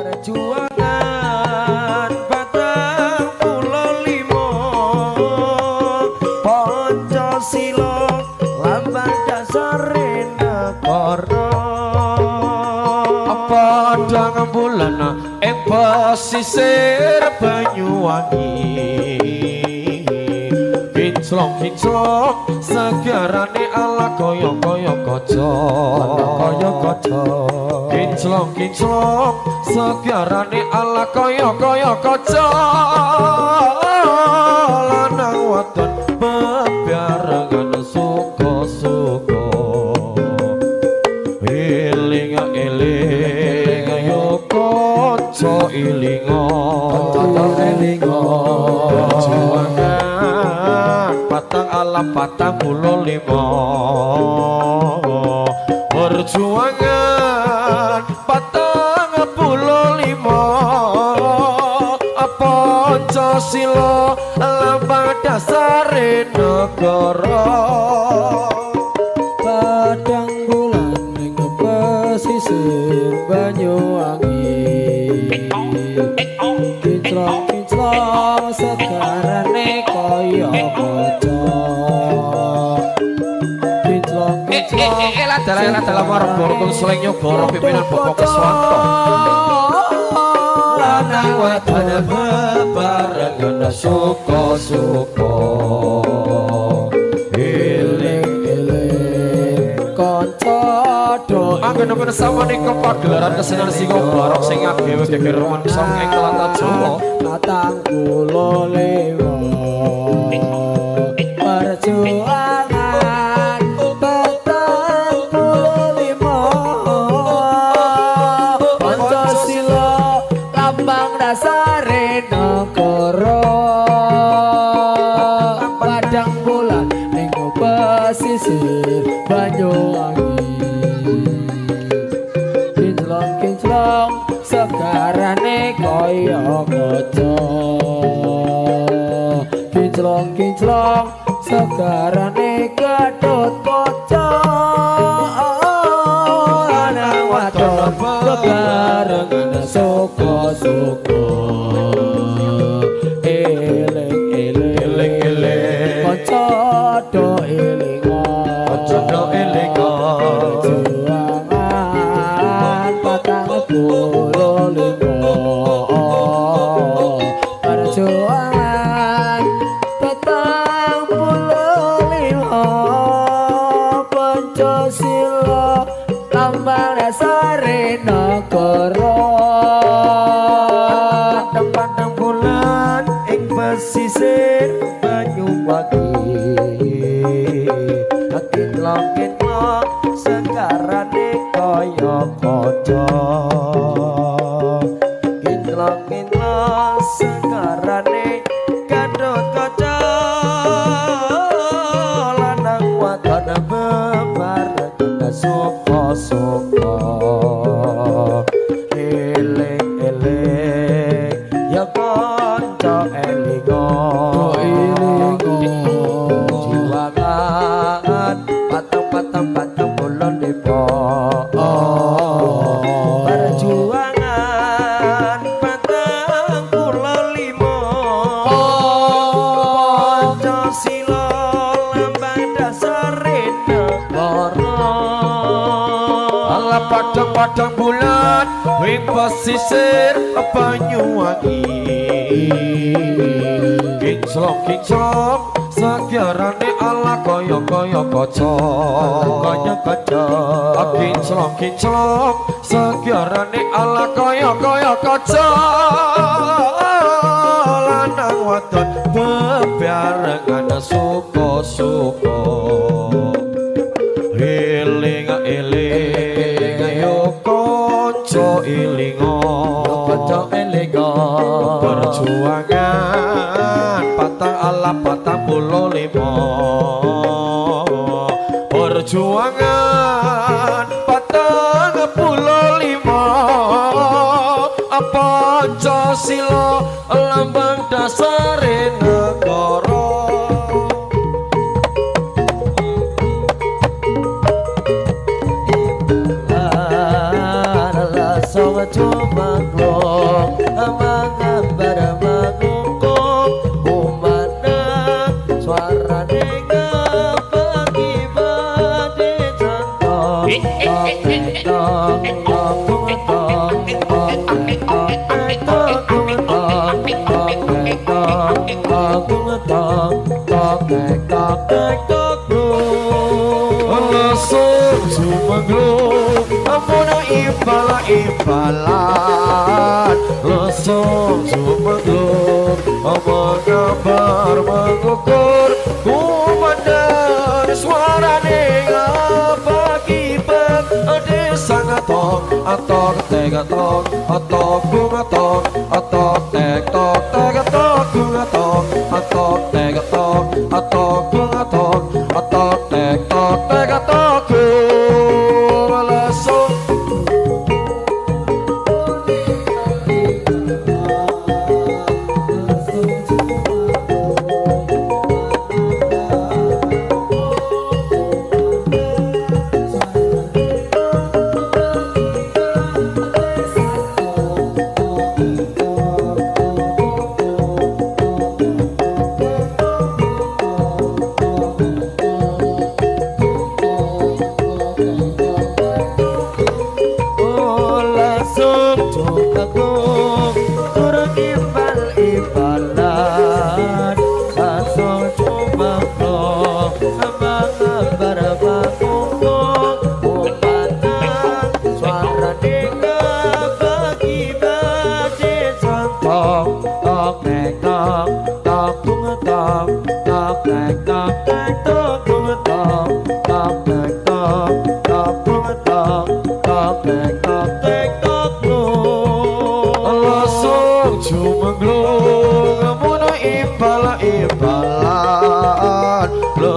Perjuangan 45, Pancasila lambang dasare negara. Padang bulan ing pesisir Banyuwangi, kinclong-kinclong segarane ala kaya-kaya kaca, kaya kaca. Kinclong-kinclong segarane ala kaya-kaya kaca, lanang wadon bebarengan suka-suka. Eling eling yo kanca ilinga, Kanca elinga. Perjuangan patang ala 45, perjuangan 45, Pancasila lambang dasare negara. Padang bulan ing pesisir Banyuwangi, kinclong-kinclong segarane kaya kaca. Kinclong-kinclong Dalah dalah marang rukun seleng nyogoro pimpinan Bapak Keswanto. Lanang wadon bebarengan suka-suka. Eling eling kanca do Anggen samanika pagelaran kesenian Singo Barok sing agewe geger manungsa ing tlatah Jawa. 45, perjuangan 45, Pancasila lambang dasare negara. Padang bulan ning pesisir Banyuwangi, kinclong-kinclong segarane kaya kaca. Kinclong-kinclong segarane Gatot Kaca. Lanang wadon bebarengan suka-suka. Eling-eling, Eling-eling. Kanca do elinga, Kanca do elinga. Perjuangan 45, perjuangan 45, Pancasila lambang dasare negara. Padang bulan ing pesisir Banyuwangi, kinclong-kinclong segarane kaya kaca. Kinclong-kinclong segarane Gatot Kaca. Lanang wadon bebarengan suka-suka. Eling-eling ya kanca elinga, perjuangan patang patang 45, perjuangan 45, Pancasila lambang dasare negara. Ala padang-padang bulan ing pesisir Banyuwangi, kinclong-kinclong segarane ala kaya-kaya kaca, Kaya kaca. Kinclong-kinclong segarane ala kaya-kaya kaca, lanang wadon bebarengan suka-suka. Eling eling yo kanca ilinga, Kanca elinga. Perjuangan patang ala 45, perjuangan 45, Pancasila lambang dasare negara. Song Langsung cumaklong mangambar mangungkung kumandang suarane ngapagi badhe contoh tok tok tok Langsung sumenglung amuna ibal-ibalan. Langsung sumenglung mengabar mengukur kumandang suarane ngapagi desa ngatok atok tek tok atok tok atok tek tok tek tok tok atok tek tok atok tok atok tek tok tek tok langsung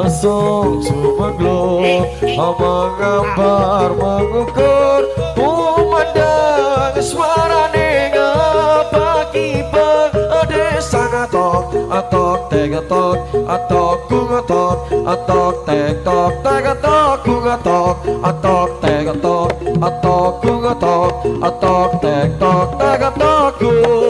langsung sumenglung mengambar mengukur kumandang suarane ngapagi desa ngatok atok tek tok atok tok atok tek tok tek tok tok atok tek tok atok tok atok tek tok tek tok.